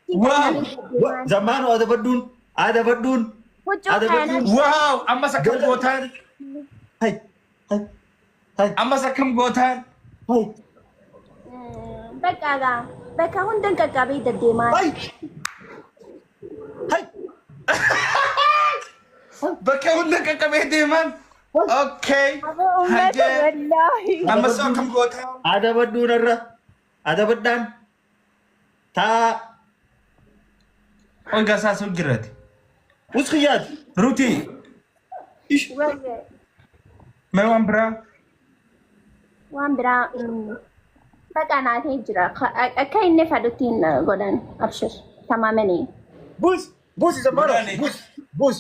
Wow. Zammaanoo adabadhuun adabadhuun Huccuu adabadhuun. kana. Wow, ammas akkam gootaan? Hai hai hai Ammas akkam gootaan? hai Bakka gaa bakka hundan qaqqabee deddeemaa. hai hai. Bakka hunda qaqqabee deeman. Okay. Uummata Hayyee. wallaahi. Ammas akkam gootaan? Adabadhuun irra adabadhaan taa Olga isaa jirati. us xiyyaati. Ruti, Ish Wayye mee waan biraa? waan biraa bakka naatee jira. Akka inni fedhutti hin godhan abshir tamaamanii. buus buusi zammaanoo Godhani. buus buus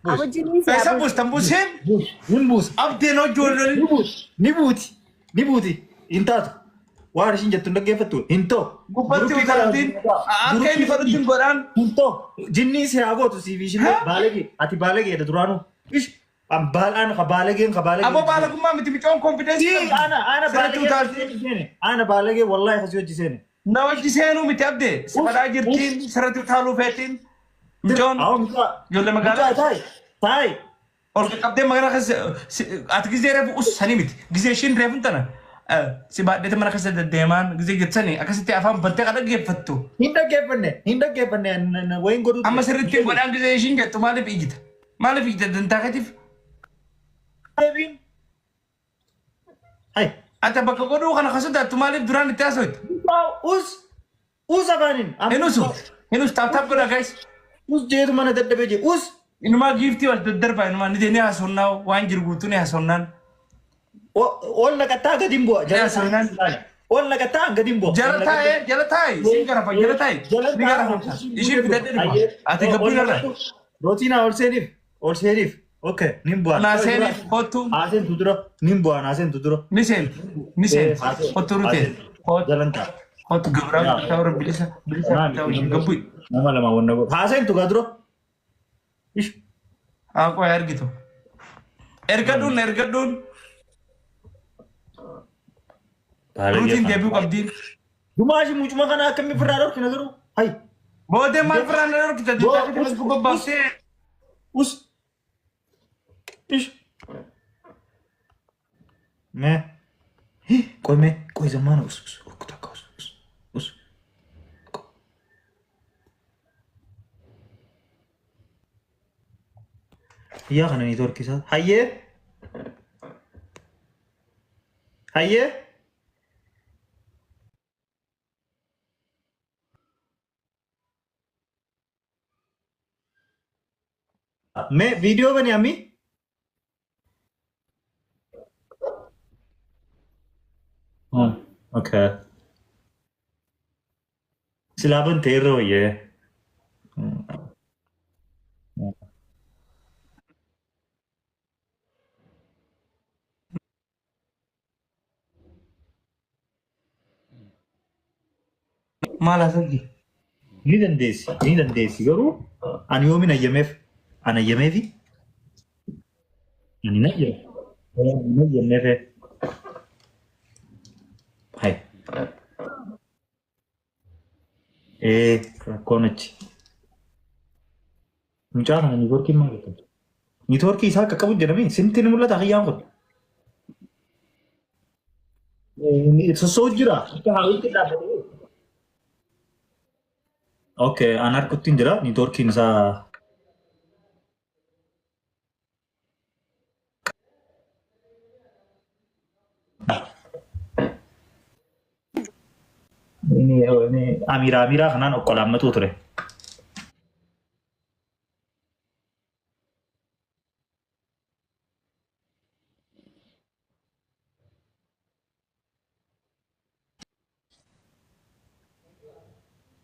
buus Abujiniin si Eessa abu. buustan buuseen? buus hin buus. Abdeen hojii Ni buuti ni buuti ni buuti hin taatu waan ishiin jettu hin dhaggeeffattu hin ta'u. Gubbatti Guruppii kana utaaltiin akka inni fedhutti hin godhaan. hin ta'u jinni si haa gootu siif ishiin baalagee ati baalageedha duraanuu ish an baalaan ka baalageen ka baalageen. Aboo baalagummaa miti micoon confidence Si ana ana Sirriitti baalagee utaalti. seene ana baalagee wallahi kasii hojii seene. Na wajji seenuu miti abdee. Si fadhaa jirtiin sirriitti utaaluu feetiin. Micoon Awwa mucaa ijoollee magaalaa mucaa taa'i taa'i ol qaqqabdee magaalaa keessa ati gizee reefu us sanii miti. Gizee ishiin reefu tana si baadheete mana keessa deddeemaan gizee jetsanii akkasitti afaan bantee kan dhaggeeffattu. Hin dhaggeeffanne hin dhaggeeffanne wayin godhuu. Amma sirriitti hin godhaan gizee ishiin jettu maaliif iyyita? Maaliif iyyita dantaa keetiif? Deebiin. Hai. Ati bakka godhuu kana kan sodaattu maaliif duraan itti haasofte? Us us afaaniin. Hin usu. Hin usu tap tap godha guys. Us jeetu mana dadhabee jee us. Inumaa giiftii wal daddarbaa inumaa ni ni haasofnaa waan jiru guutuu ni haasofnaan. Ol naqattaa gadi hin bu'a. Ni haasofnaan. Ol naqattaa gadi hin bu'a. Jala taa'ee jala taa'e siin garafa jala taa'e ni garafamta. Ishiin fidadhee dhufa. Ati gabbiin irra. Rootiin ol seeniif ol seeniif. Okay nin bu'a. Naa seeniif kottu Haaseen tu dura nin bu'a haaseen tu dura. ni seenti ni seenti kottu rutee kottu Jalan ta'a. kottu gabraa ta'uu bilisa bilisa ta'uu gabbii. Nama lama wanna godhu. Haaseen tu gaa dura. Ish. Haa qo'ee argitu. Ergadhuun ergadhuun ruutiin deebi'uu qabdiin. Gumaashi mucuma kana akkamii ofirraa dhorkina garuu? Hai. Boodee maal firaan na dhorkita? Dintaa fi Facebook baaftee. Us. Ish. Mee. Qoy mee. Qoy zammaana us us. Ukku takka us us us. Yaa kana niitoorkii isaa. Hayyee. Hayyee. Mee viidiyoo bani ammi. Okay. Silaa bantee irra wayyee. Maal haasofti? Ni dandeessi, ni dandeessi garuu ani yoomin ayyameef? Ani ayyameefi? Ani hin ayyame. Hin ayyamneef. Hai. Ee rakkoon achi. Mucaa kana niitoorkiin maal qaqqabu? Niitoorkii isaa qaqqabu jedhamee sinti ni mul'ata kiyyaan kun. Sossoo jira. Akka haawiitti dhaabbatee. Okay, an harkutti hin jira. Niitoorkiin isaa inni amiraa amiraa kanaan okkolaammatuu ture.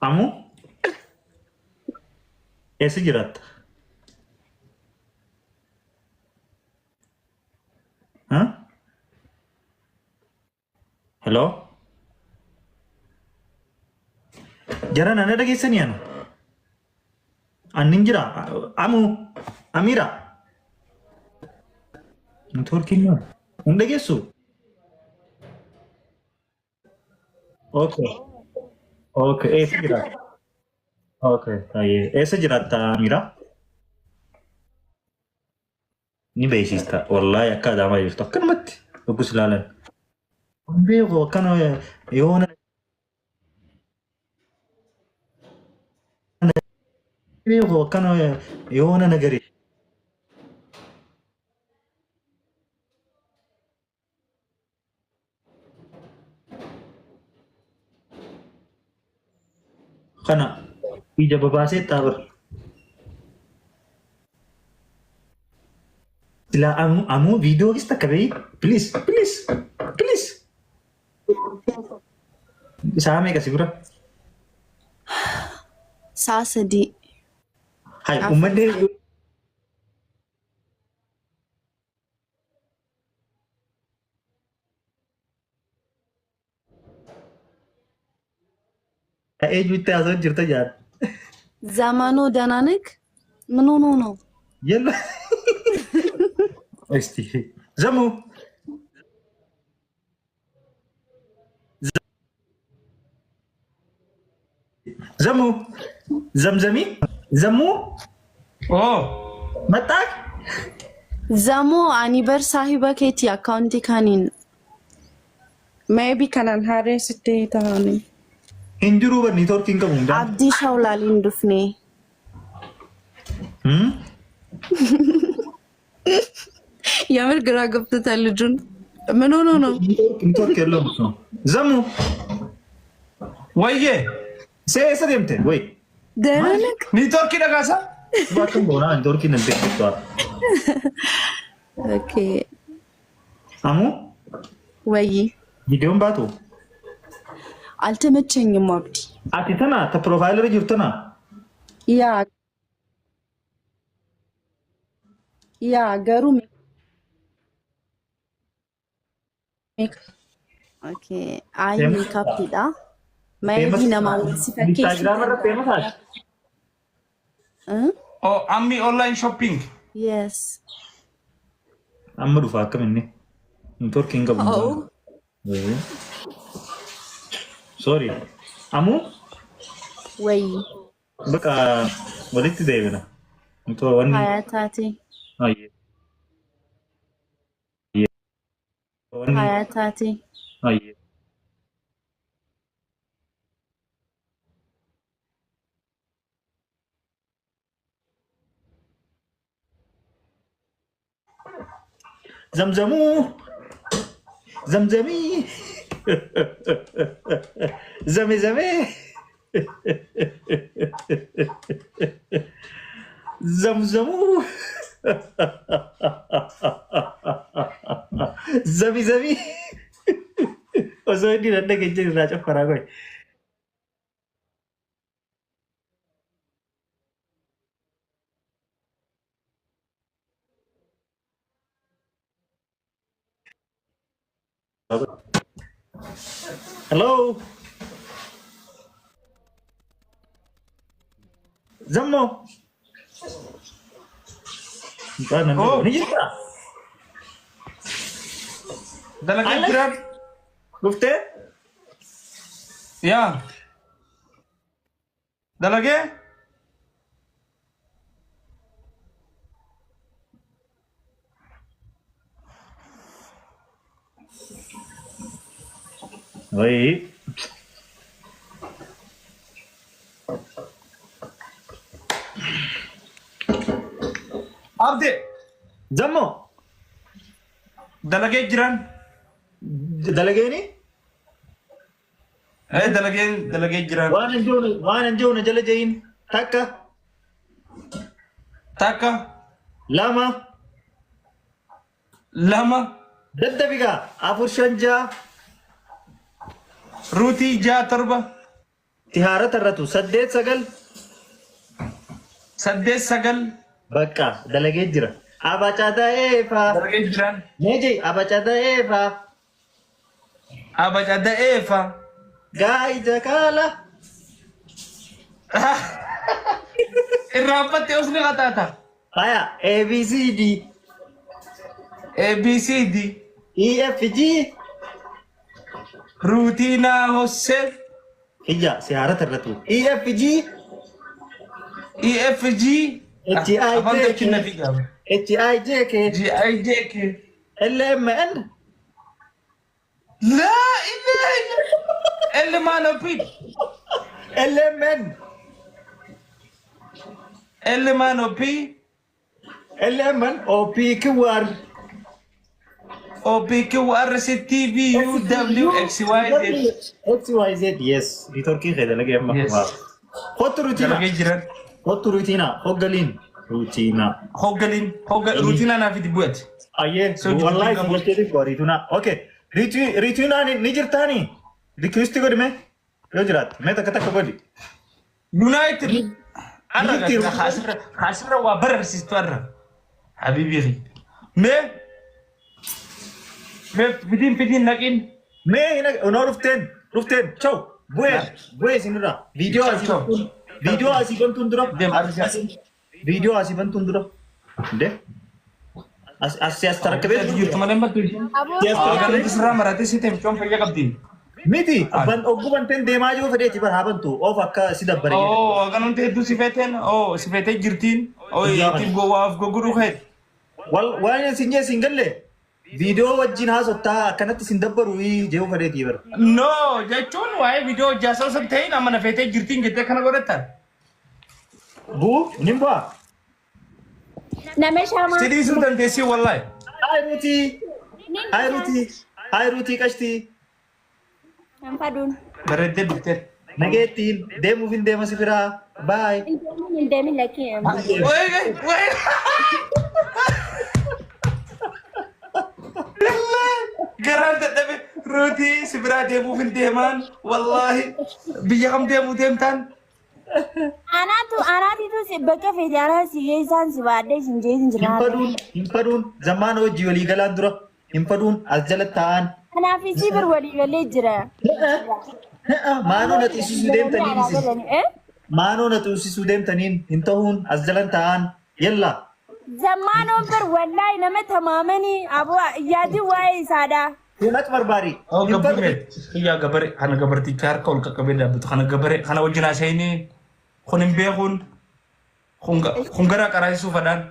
Amu eessa jiraatta? Huh? Hello? Jara nana dhageessanii anu? Annin jira. Amu Amira. Networkiin maal? Hin dhageessu? Okay. Okay. Eessa jiraata? Okay, baay'ee. Eessa jiraatta Amiira? Ni beeksista. Wallaahi akka Adaamaa jirtu akkanumatti yoggus ilaalan. Hin beeku akkana yoona beeku akkana yoona nagari. Kana ija babaasee taabara. Silaa amuu amuu viidiyoo is takka beeyi. Please, please, please. Isaa meeqa si bira? Sa'a sadii. Hai, uummanni eenyutti haasa'u jirta jaan. ዘመኑ ደህና ነህ? ምን ሆኖ ነው? Yalla. እስቲ ዘሙ ዘሙ ዘምዘሚ ዘሙ Oo. መጣክ ዘሙ ani bar saahiba keeti akkaawuntii kaniin Maybe kanan haaressitti ta'ani. hin jiru bar neetworkii hin qabu hundaan. abdii shawlaaliin dhufne. የምር ግራ ገብቶታል ልጁን። ምን ሆኖ ነው? ኔትወርክ የለውም እሱ። ዘሙ Wayyee. see eessa deemte ወይ ደህና ነህ? Niitoorkii dhagaasa? Bakka boonaa neetworkiin hin beektu. ኦኬ አሙ ወይ viidiyoon baatu አልተመቸኝም አብዲ። ati tana ta piroofaayilii irra jirtu tana ያ ያ ገሩ ኦኬ አይ Famous ሜካፕ dha. Maybe famous nama si fakkeessuu Instagram irra danda'a. famous haati. Oh, ammi online shopping. Yes. Amma dhufa akkam inni neetworkii hin qabu. Oh. Sorry. Amu ወይ በቃ walitti deebina. Mitoo wanni ሀያ ታቴ Ayyee. Wanni ሀያ ታቴ ayyee. Zamzamuu zamzamii zame zamee zamzamuu zami zamii osoo inni nan dhageenye irraa caffaraa qoy. Hello. Zammo. Mucaa nan Oh. ni jirtaa? Dalagee Alla. jiraan. Dhuftee? Yaa. Dalagee? Wayii. Abdi. Zammo. Dalagee jiraan. Dalageeni? Eh, dalagee dalagee jiraan. Waan hin jiru waan hin jiru na jala ja'iin takka Takka. lama Lama. daddabigaa afur shan ja'a Ruutii ja'a torba. tihaara tarratu saddeet sagal Saddeet sagal. bakka dalagee jira. Abacada eefaa. Dalagee jiraan. Mee jee abacada eefaa. Abacada eefa. Gaayija kaala. Irraanfatte osni qataata. Haya ABCD A B C D. EFG Ruutii naa hossee. ija sihaara tarratu EFG E F G H I afaan J tolchin K na fiigaa. H I J K G I J K. L M N Laa ilaaha illa. L M N O P. L M N L M N O P. L M N O P Q R O P Q R S T V U W X Y Z. X Y Z. Yes. Networkii kee dalagee amma. Yes. Kottu rutiina. Dalagee jiran. Kottu rutiina. Hoggaliin. Rutiina. Hoggaliin. Hogga ruutiinaa naaf itti bu'ate. Ayyee. So, Wallahi jiru si galcheetiif gaarii rutiina. Okay. Rutiinaan ni jirtaani? Request godhi mee? Yoo jiraatte mee takka takka godhi. United. Arra Jirti. asirra asirra waa bararsiistu arra. Habibi. Mee mee fidiin fidiin naqiin. Mee hin onoo dhufteen dhufteen chaw bu'ee bu'ee isinirraa viidiyoo asii Chaw. bantuun viidiyoo asii bantuun dura Deem argaa. viidiyoo asii bantuun dura de as as as tarakkabee Jirtu malee mattu. as Ganatti sirraa maratee si ta'e micoon fayyaa qabdi. miti ban oggu banteen deemaa jiru fedheeti bar haa bantu of akka si dabbare jedhe. Oo ganamti hedduu si feeteen oo si feetee jirtiin oo ittiin gowwaaf gogguduu ka'e. Wal waan isin jee isin galle viidiyoo wajjin haasottaa akkanatti isin dabbaru jee fedheeti bar. No jechuun waa'ee viidiyoo hojjaa osoo hin ta'in amma na feetee jirtiin jettee kana godhattan. Buu nin bu'aa. Nama shamaa. Si dhiisuu dandeessii wallaahi. Haay ruutii haay ruutii haay ruutii qashtii Kan faduun. Bareeddee dhuftee. nageettiin deemuuf hin deema si biraa baay. Hin deemin hin deemin lakkii hin faduun. Wayii wayii. Garaan dadhabe ruutii si biraa deemuuf hin deemaan wallaahi biyya kam deemuu deemtaan. Anaatu anaatitu si bakka feete anaa si geessaan si baadhee si hin jeesin Hin jira. faduun hin faduun zammaana hojii walii galaan dura hin faduun as jala taa'an. Kanaaf si bir walii galee jira. Maanoo na xiisisuu deemtaniin isin maanoo na xiisisuu deemtaniin hin ta'uun as jalan taa'an yalla. Zammaanoon bir wallaahi nama tamaamanii aboo yaadin waa'ee isaadha. Kun akka barbaari. Oo Hin gabbaree fadhu. xiyyaa gabaree kana gabarticha harka ol qaqqabee dhaabbatu kana gabaree kana wajjin haasa'inii kun hin beekuun kun gara qaraasisuu fadhaan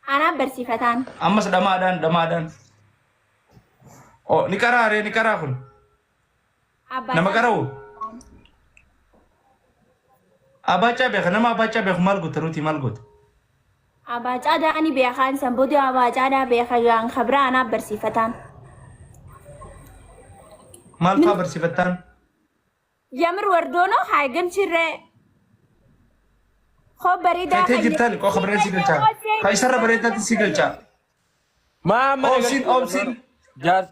Anaan barsiifataan. ammas dhamaadhaan dhamaadhaan. Oo ni qaraaree ni qaraa kun nama qara'u. Abaacaa beeka nama abaacaa beeku maal goota ruutii maal goota. Abaacaadhaa ani beekaan san booda abaacaadhaa beeka gaan kabraa anaan barsiifataan. Maal fa'aa barsiifattaan? Yamir wardoonoo haa galchirree. Koo bareedaa Feetee jirtaan qoo kabaree si galchaa. Ka isarra bareedaatti si galchaa. Maa amma Oobsiin oobsiin. Jaas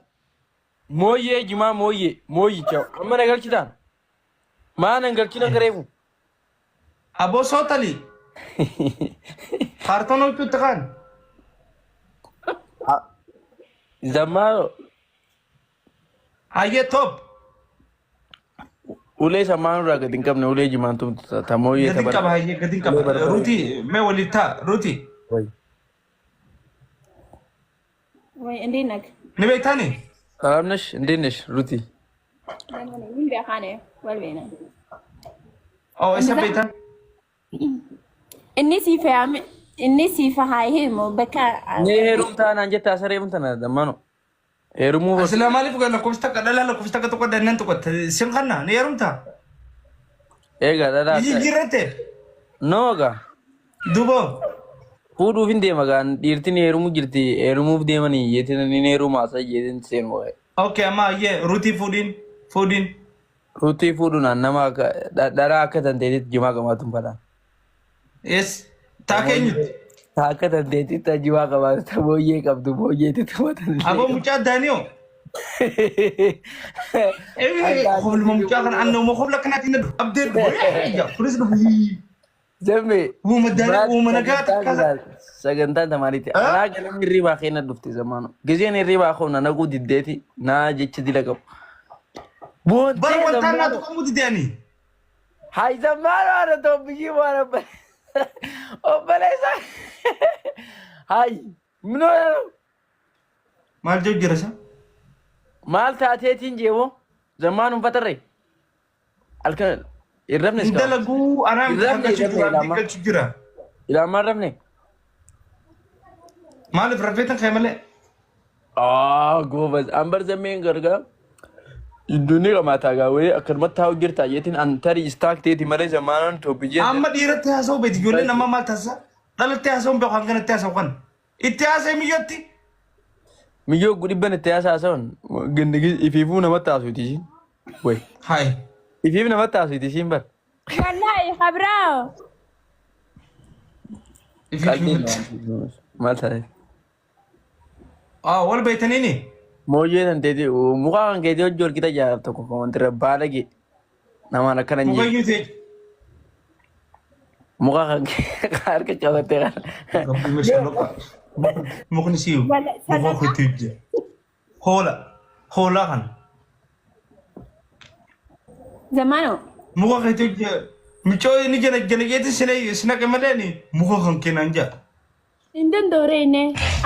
mooyyee jimaa mooyyee mooyyicha amma na galchitaan maa nan galchina gareefu Aboo sootali. Kaartoon huccuutti kaan. Zammaano Hayyee top. ulee sammaanuu irraa gadi hin qabne ulee jimaan tumtu ta mooyyee Gadi qaba hayyee gadi qaba. Ruutii mee waliin taa ruutii. Way እንዴት ነህ? Ni beektaani? ሰላም ነሽ? እንዴት ነሽ ሩቲ? ምን beekaan wal beena. Oo isa beektan? Inni siif haa inni siif haa himu bakka Nee heerumtaa naan jette asa heerumta na zammaano heerumuu Asila maaliif lakkoofsa takka dhalaa lakkoofsa takka tokko dannan tokko sin kanna ni heerumtaa? eegaa dhalaa Jijjiirratte nooga dubo fuudhuuf hin deema gaan dhiirtiin heerumuu jirti heerumuuf deemanii jeetiin ni heeruma asa jeetiin seenu waa'ee. Okay amma hayyee ruutii fuudhiin fuudhiin. Ruutii fuudhuun nama akka dharaa akka tanteetitti jimaa qabaatu hin fadhaan. Yes taa keenyutti. Ta akka tanteetitti ta jimaa qabaatu ta booyyee qabdu booyyeetti tumatan. Aboo mucaa Daaniyoo. Hobla mucaa kana annoo hobla kanaatiin abdee kunis dhufu. Zambe. Uuma Daaniyoo uuma nagaa takka. Sagantaan tamaariitti. Anaa ganama hirribaa keenya dhufte zamaanu. Gizeen hirribaa koona naquu diddeeti naa jecha dila qabu. Bara Booddee wantaan naa zammaano. tuqamu dideani. Hay zammaano ana tobbishii waan obboleessa. Hay minoo Maal jedhu jira isa? maal taateetiin jeemoo zammaan hin fatarre halkan Hin rafne Hin iskaa'u. dalaguu anaa Hin miti kan rafne galchu hin rafne jira abdii ilaamaa. galchu jira. Ilaamaa hin rafne. Maaliif rafeetan kee malee? Ah, goobas. An bar zammeen gargaa. Iddoonni qamaataa gaawwee akkanumatti taa'u jirta jeetiin an tarii istaak ta'eeti malee zamaanaan tooppi jeetiin. Amma dhiiratti haasa'u beeti ijoolleen amma maal taasisa? Dhalatti haasa'uun beeku hanganatti haasa'u kan. Itti haasa'e miyyootti. Miyyoo dhibban itti haasa'an gindigi ifiifuu namatti haasuuti ishiin. Way. Hayi. Ifiif namatti haasuuti ishiin bar. Wallahi kabraa. Ifiif Qalbiin namatti. maal taate? Ah, wal beeytaniini? Mooyyee tan teeti muka kan keetii hojii walqixa jaalaaf tokko kan wanti irra baalage namaan akkana hin jedhu. Mukayyuu ta'e. Muka kan kee harka qabattee kan. Rabbi meeshaa Mukni siyu. Wala Muka sadaqa. kutu jira. Hoola. Hoolaa kana. Zamano. Muka keetu jira. Micoo inni jala jala jeeti sina sina malee ni muka kan kennan jira. Hin danda'u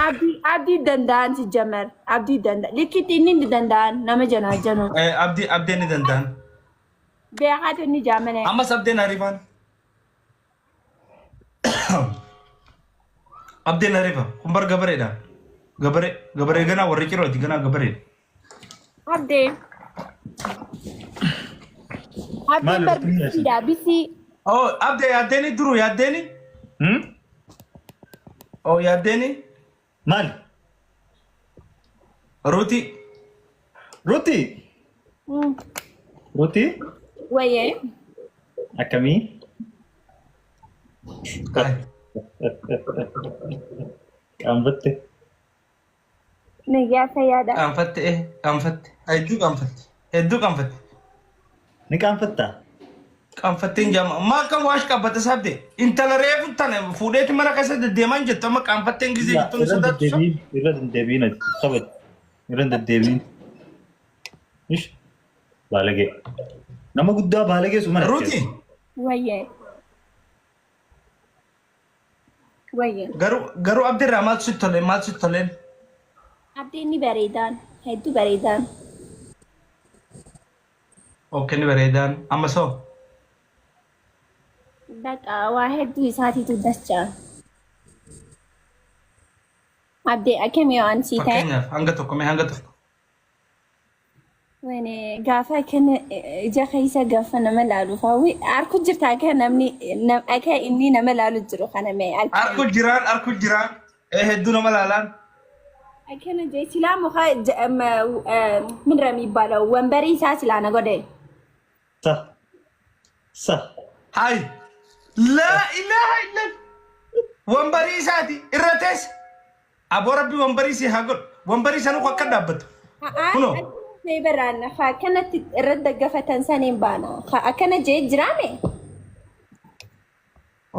Abdii abdii danda'an si jamar. Abdii danda'a. Likkitti inni hin danda'an nama janaa janu. Abdii abdeen ni danda'an. Beekaatu inni jaamane. Ammas abdeen ariifaan. Abdeen ariifa. Kun bar gabareedha. Gabaree gabaree ganaa warri cirooti ganaa gabareedha. Abdee. Abdiin Maal bar irratti miidhagsa? bisiidha bisii. Oh abdee yaaddeeni duru yaaddeeni. Hmm? Oh yaaddeeni. Maali? Ruutii. Ruutii? Ruutii? Wayyee. Akkamii? Hai. Qaanfatte. Nayyaa fayyaadha. Qaanfatte eh qaanfatte. Hedduu qaanfatte. Hedduu qaanfatte. Ni qaanfattaa? Qaanfatteen jaama. Maa akkam waash qaabbata saabde. Intala reefu tana fuudheeti mana keessa deddeemaa hin jettu amma qaanfatteen gizee jettu ni Irra sodaattu. deddeebiin irra deddeebiin ati kabaj. Irra deddeebiin. Ish. Baalagee. Nama guddaa baalagee su mana. Ruuti Wayyee. Wayyee. garuu garuu abdirraa maaltu sitti tolee maaltu sitti toleen? Abdiin ni bareedaan. Hedduu bareedaan. Okay ni bareedaan. Amma soo. Baqa waa hedduu isaatiitu dachaa. Abdee akkam yoo an sii ta'e. Fakkeenyaaf hanga tokko mee hanga tokko. Wani gaafa akkana ija keessa gaafa nama laalu hawwi arku jirta akka namni akka inni nama laalu jiru kana mee Arku jiraan arku jiraan hedduu nama laalaan. Akkana jee silaa muka ምንድን ነው የሚባለው ወንበሪ isaa silaa na godhe. Sa. Sa. Hai. Laa ilaaha illallah. Wambarii isaati irra teesse. Aboo rabbi wambarii si haa godhu. Wambarii sanuu akka dhaabbattu. Kunoo. Barraan akkanatti irra daggafatan saniin baana. Akkana jee jiraame.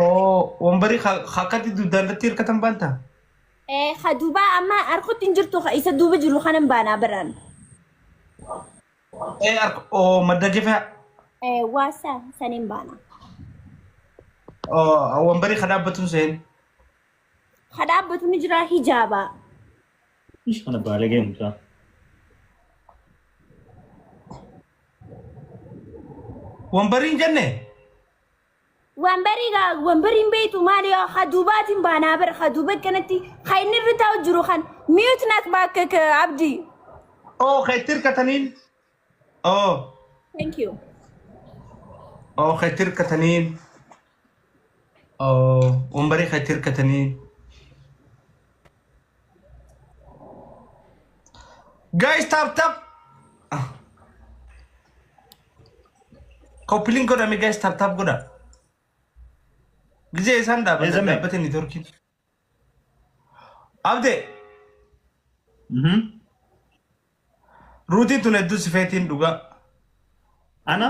Oo wambarii akkatti dugdaan irratti hirkatan baanta. Ka duuba amma harkutti hin jirtu isa duuba jiru kanan baanaa barraan. Ee arku oo madda jefaa. Waasa saniin baana. Oo wambarii ka dhaabbatu seen. Ka dhaabbatu ni jira hijaaba. Ish kana baalagee mucaa. Wambarii hin jenne. Wambarii gaa wambariin beektu maali yoo ka duubaatiin baanaa bara ka duuba kanatti ka inni irra taa'u jiru kan mute nak baakka abdii. Oo ka itti hirkataniin. Oo Thank you. oo ka itti hirkataniin. Oo wambarii ka itti hirkataniin. Guys, tap tap. Copy link godhame guys tap tap godha. Gizee isaan dhaabbatan Eezame. dhaabbate networkiin. Abdee Mhm. ruutiin tun hedduu sifeetiin dhugaa. Ana?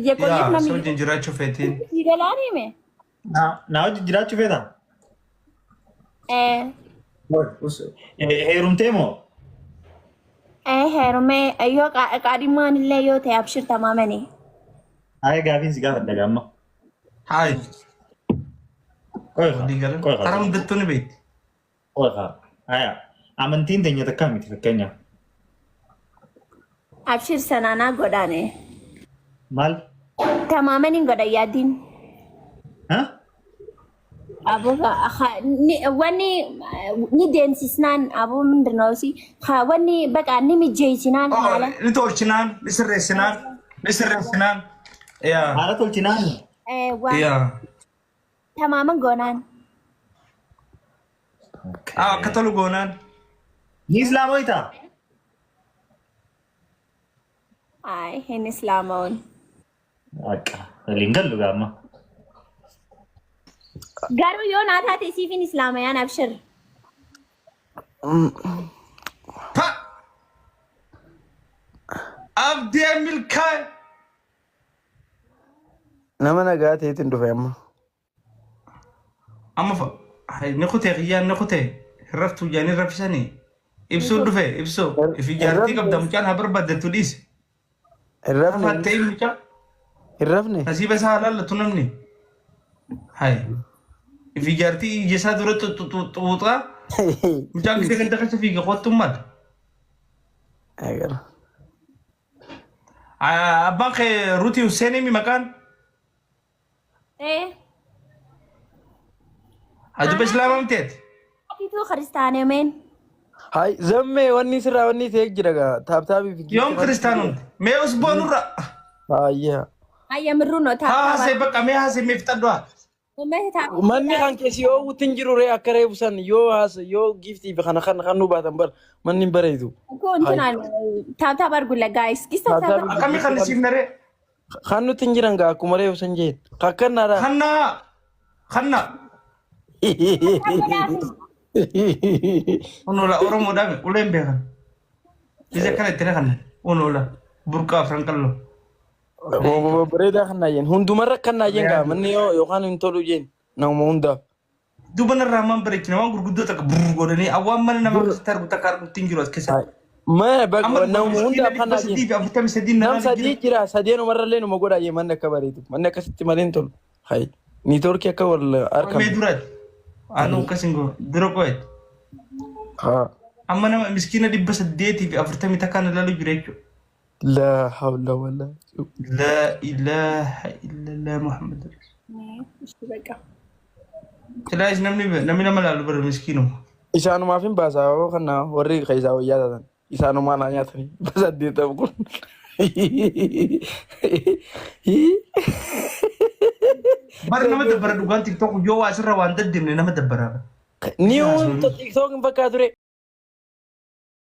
የቆየት Yaa ነው si wajjin jiraachuu feetiin. ይገላል ሜ Na na wajjin jiraachuu feetaa? Heerumtee moo? Heerume yoo qaadhimmaan illee yoo ta'e abshir tamaamani. Haaya gaafiin si gaafadha gaamma. Haay. Qoy haa. Walii galan. Qoy haa. Karaa hundattuu ni beekti. Qoy haa. Haaya. Amantiin teenya takkaa miti fakkeenyaaf. Abshir sanaanaa godhaane. Maal? Tamaaman hin godha yaaddiin. Ha? Aboo wanni ni deemsisnaan aboo mindinoo si wanni baqa ni mijeessinaan haala. Ni tolchinaan, ni sirreessinaan, ni sirreessinaan. Yaa. Haala tolchinaan. Waan Yaa. tamaaman goonaan. Ah, akka tolu goonaan. Ni islaamoyta? Ay, hin islaama'uun. Akka waliin gallu gaamma. Garuu yoo naa taate siif hin islaamayaan abshir. Pa! Abdii milkaa'e. Nama nagaa ta'eetiin dhufe amma. Amma fa ni kutee kiyyaan ni kutee hin raftuu jaanii raffisanii. Ibsuu dhufe ibsuu. Ifi jaartii qabda mucaan haa barbaaddattu dhiisi. Hin rafne. Rafaa ta'e mucaa. Hin rafne. Nasiiba isaa laallatu namni. Hai. Ifi jaartii ija isaa dura xuuxaa. Mucaan gisee ganda keessa fiiga kottuun maal? Eegala. Abbaan kee Ruutii Husseenii maqaan? Eh, Aduba Islaamaa miti ati? Atituu kiristaanameen. Hai zammee wanni sirraa wanni ta'e jira gaa taaptaabii fi Yoom kiristaanumti? Mee usboo nurra. Haayyaa. Ayya mirruu no Haa taaptaaba. haasee bakka mee haasee mee fixadhu haa. Mee taaptaaba. Manni kan keessi yoo wutin jiru ree akka reefu san yoo haasa yoo giiftii fi kana kan kan nu baatan bar manni hin bareedu. Kun tunaan taaptaaba argulla guys. Gis taaptaaba. Akkamii kan siif naree? Kan nuti hin jiran gaa akkuma reefu san jeen. Kakkannaadha. Kannaa. Kannaa. Onola Oromoodhaan uleen beekan. Isa kana itti naqan. Onola burqaa afran qalloo. Bareedaa kan naayyen hundumarra kan naayyen gaa manni yoo yookaan hin tolu jeen nama hundaaf. Duuba narraa maan bareechina waan gurguddoo takka burr godhanii awwaan mana namaa keessatti argu takka argutti hin jiru as keessa. Mana bakka Amma nama hundaaf kan dhibba naayyen. sadii fi afurtamii sadii Nam narraa sadii jira. jira sadeenumarrallee numa godhaa jee manni akka bareedu manni akkasitti malee hin tolu. Hayi niitoorkii akka wal Mee argamu. duraati. Anu akkas hin goone dura qo'eeti. Haa. Amma nama miskiina 840 takkaan ilaalu jira jechuudha. Laa hawla walaa. Laa ilaaha illallah Muhammad. Baqa. Silaayis namni namni nama ilaalu bara miskiinuma. Isaanumaaf hin baasaa yoo kana warri keessaa wayyaa taatan isaanumaa naa nyaatanii 800 kun. Bara nama dabbara dhugaan tiktok yoo waa asirra waan daddemne nama dabbara. Ni hunda tiktok hin fakkaatu ree.